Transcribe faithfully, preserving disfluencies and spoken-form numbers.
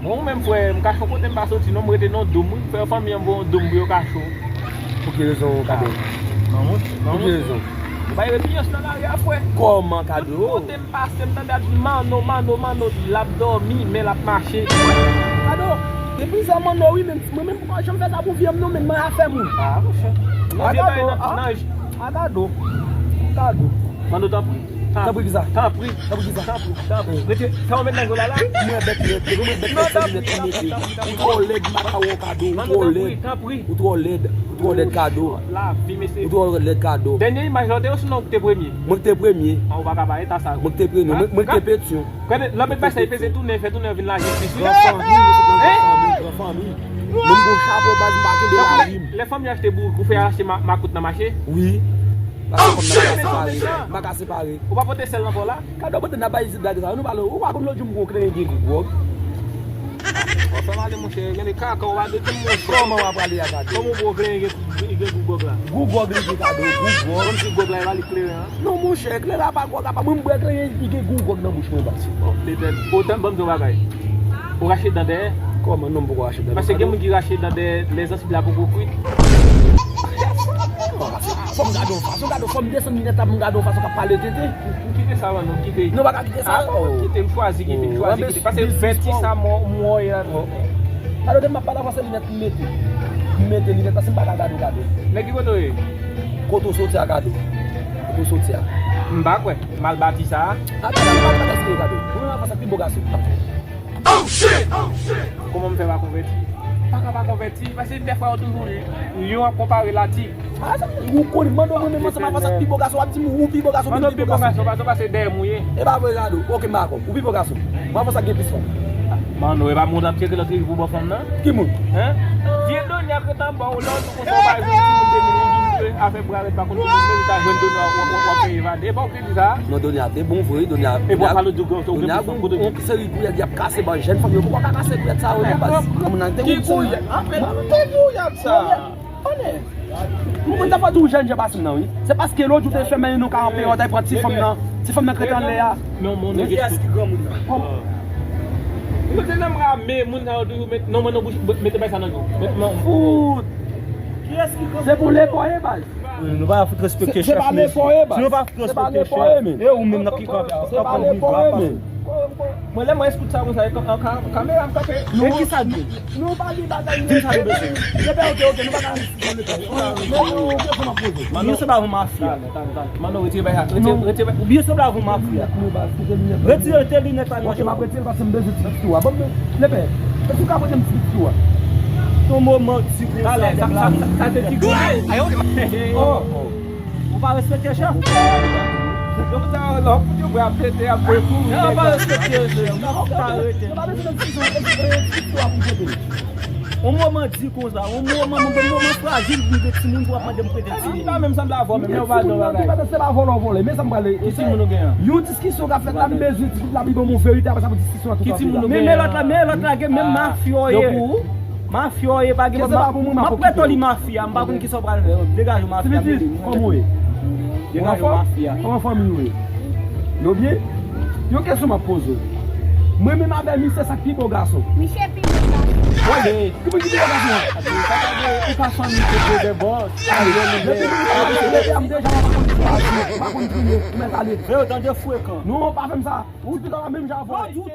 Mwen menm frè, m kache yon kote m pa soti non, m rete nan dom wi, m fè fanmi an voye yon dom pou yo kache w. Pou ki rezon, Kado? Manmouth, manmouth. Pou ki rezon? Ou bay repinyans nan lari a, frè. Kòman, Kado? Tout kote m pase, m tande ap di Manno, Manno, Manno, l ap dòmi, men l ap mache. Kado, gen plizyè Manno wi, men mwen menm m pa janm fè sa pou vye m non, men mwen afè moun. Ah, monchè. Nan vye bagay nan, nan A Kado. Kado. Manno, tanpri. Tanpri kisa? Tanpri. Tanpri kisa? Tanpri, tanpri. Rete, sa w met nan gwo la la? Mwen bèt nèt, mwen bèt nèt, se linèt ki mete. Ou twò lèd, m pa ka wè w Kado, ou twò lèd. Ou twò lèd, ou twò lèd Kado. Ou twò lèd Kado. Dènye imaj la, w te yo sinon ou te premye? Mwen ki te premye. An, ou pa ka pale ta sa. Mwen ki te premye, mwen, mwen ki te petyon. Gade, lè met bay sa, li peze tounen, fè tounen vin lajistis wi. Gran fanmi, nou sot nan gran fanmi, gran fanmi. Mwen m gon chapo baz, m pa kenbe lavi m. Lè fanmi achte bouk, ou fè achte ma-, makout nan mache? Wi. Paske fanm nan pa ka separe. M pa ka separe. Ou pa pote sèl nan kò w la? Kado pote nan bay zid la deja. Nou pale, ou pa konn lòt jou m gon klenyen gen gwo gwòg. Ou fè m ale monchè, gade kaka ou pa de di m monchè. Kòman w ap pale a Kado? Kòman ou gon klenyen gen, gen gwo gwòg la? Gwo gwòg li gen Kado, gwo gwòg. Kòmsi gwòg la e pa li kleren an? Non monchè, kleren a pa gwòg a pa mwen m bwè klenyen li gen gwo gwòg nan bouch mwen baz. Bon, petèt. Otan ban m di yon bagay. Ou rache dan dèyè? Kòman non m poko rache dan? Paske gen moun ki rache dan dèyè lè zansiv la poko kwit. Fò m gade yon fason, gade fò m desann linèt la pou m gade yon fason k ap pale tete. M kite sa, non, m kite. Non, pa ka kite sa. Ah, oh, kite, m chwazi kite, m chwazi kite. Paske vèti sa, mwen, mwen wè la. Kado te m ap pale avan se linèt m mete. M mete linèt paske m pa ka gade w Kado. Nèg ki kote w ye? Kote w soti a Kado? Kote w soti a? M pa kwè. Mal bati sa. Ata, mal bati sa Kado. Mwen avan sa pi bo gason. Oh shit! Oh shit! Kòman m fè pa konvèti? Pa ka pa konvèti, paske dèfwa yo toujou, lyon ap konpare latig. Ah, sa, ou konn, mande mwen menm ansanm avè sa pi bo gason, w ap di m ou pi bo gason, ou pi bo gason. Mande pi bo gason, paske w pase dèyè m ou ye. E pa vre Kado, oke m dakò, ou pi bo gason. Mwen avè sa gen plis fanm. Manno, e pa moun ap tcheke lòt epi pou bò fanm nan? Ki moun? Hein? Vye Doni ap ret anba w, lè w di konsa w pa jwenn timoun de mil wi, afè bra rèd pa konn timoun, men ou ta jwenn Doni w ap, w ap, w ap fè evade. E pa w ki te di sa? Non, Doni a te bon vre, Doni a, e bon, pale di w konsa, ou gen plis fanm kote w gen. Seri gouyad y ap kase ban jèn fanm yo, poko ka kase gouyad sa yo non baz. Moun nan te ki gouyad? Anpil, ki gouyad sa? Mwen ta fè tou jèn jan pase m nan wi. Se paske lòt jou te fèmen nou ka anpe yo, ta pran ti fanm nan. Ti fanm nan k ret anlè a. Men yon moun ki granmoun nan. Mwen te nan m rame moun sa yo toujou met non mwen nan bouch, mete bay sa nan gou. Met non. Fout. Se pou lekò ye baz. Nou pa fout respekte chèf mesye. Si nou pa fout respekte chèf, e ou menm nan ki kanpe a, w ap pran li bra pase. Mwen lè mwen eskout sa konsa, e kan-, an ka-, kamera m kanpe. E kisa l dwe? Nou pa li bagay. Di m sa nou bezwen. Lepè, oke, oke, nou pa ka ann Manno, ou byen sanble avè yon mafya. Manno, retire bay sa. Retire, retire bay. Ou byen sanble avè yon mafya. Retire te linèt la nan je w. Oke, m ap retire l paske m bezwen ti pito a. Bon, lepè, èske w ka prete m ti pito a? Yon moman ti konsa. Talè, sa, sa, sa se ti gou. Oh, oh. Ou pa respekte chèf. Yo, sa, lè w koute bra pete, ap kouri. Ou pa respekte chèf. Ou pa respekte. Yon moman di konsa, yon moman, yon moman frajil pou de timoun pou ap mande m prete timoun. Li pa menm sanble avè w menm, men w pa nan bagay. Se pa vòlè w vòlè, men sa m prale. Ki timoun ou gen an? Yon diskisyon k ap fèt la, m bezwen ti bout la, li ban m yon verite, apre sa pou diskisyon an tou kanpe la. Men lòt la, men lòt la, men lòt la gen menm mafya w ye. Mafya w ye, pa gen, m ap prete w li mafya, m pa konn kisa w pral fè. Degaje w mafya, mete m. Kòman w ye? Degaje w mafya. Kòman fanmi w ye? Yo byen? Yon kesyon m ap poze w. Mwen menm avè misye sa k pi bo gason. Misye pi bo gason. Ki pou ki pi bo gason an? Ou pa fanmi se gwo bèbòs. Depi m deja pa konn kriye, pa konn kriye, ou mèt ale. Yo tande frekan. Non, pa fè m sa. Ou ti pita la menm jan avè w.